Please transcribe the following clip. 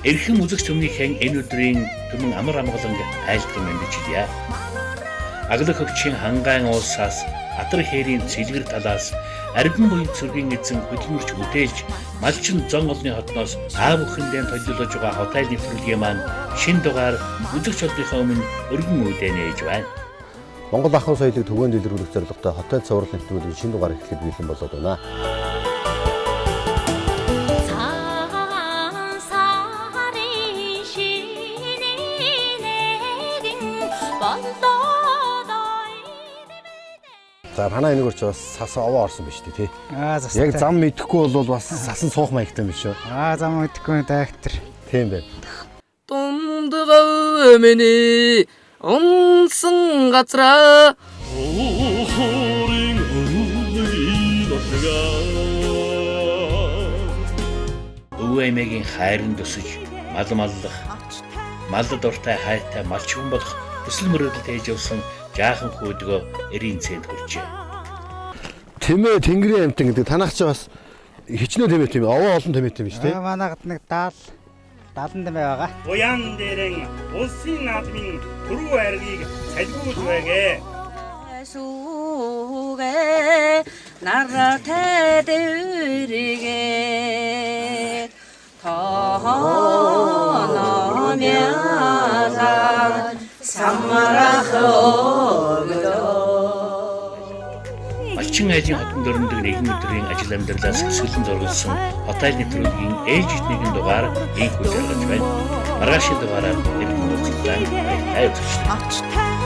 Эрхэм үзэгч түмнийхэн энэ өдрийн түмэн амар амгалан айлтган мэндчилье. Аглах хөгчийн хангаан уулсаас Атар хээрийн цэлгэр талаас арвин буян цэргийн эзэн хөдөлмөрч үдээлж малчин зон олны хотноос та бүхэндээ толиулж байгаа хотел нэвтрүүлгийн маань шин дугаар үзэгч олдынхоо өмнө өргөн үдээ нээж байна. Монгол ахуй соёлыг түгээн дэлгэрүүлэх зорилготой хотел цуврал нэвтрүүлгийн шинэ дугаар эхлэхэд бэлэн болоод байна. Цагаан сарын шинэ нэгэн боллоо. За танаа энэгээр ч бас сас овоо орсон биш үү тий. Аа застай. Яг зам мэдэхгүй бол бас сасан суух маягтай юм биш үү? Аа зам мэдэхгүй дайртер. Тийм байна. Дундгав миний унсан газраа. Хоорын өвний нутгаа. Өвөө эмээгийн хайрын төсөж мал маллах, малд дуртай хайртай малчгүй болох төсөл мөрөөдөл хийж явсан жаахан хүүдгөө эрийн цэнд хүрчээ. Тэмээ тэнгэрийн амтан гэдэг танах чи бас хичнээн тэмээ тийм овоо олон тэмээ тийм биш тий. Аа манайхад нэг 70 70 тэмээ байгаа. Буян дээрэн улсын наадмын түрүү айргийг салгиулж байгээ. Сүгэ нартай дэргээ тоономяла самрах өгдөө. Малчин айлын хотон дөрөндөг нэгэн өдрийн ажил амьдралаас хэсгэлэн зургалсан хотел нэвтрүүлгийн ээлжит нэгэн дугаар ийм хүлээн гаргаж байна. Маргаашийн дугаараар иргэн уулзлаа. Баяртай үзэгчдээ.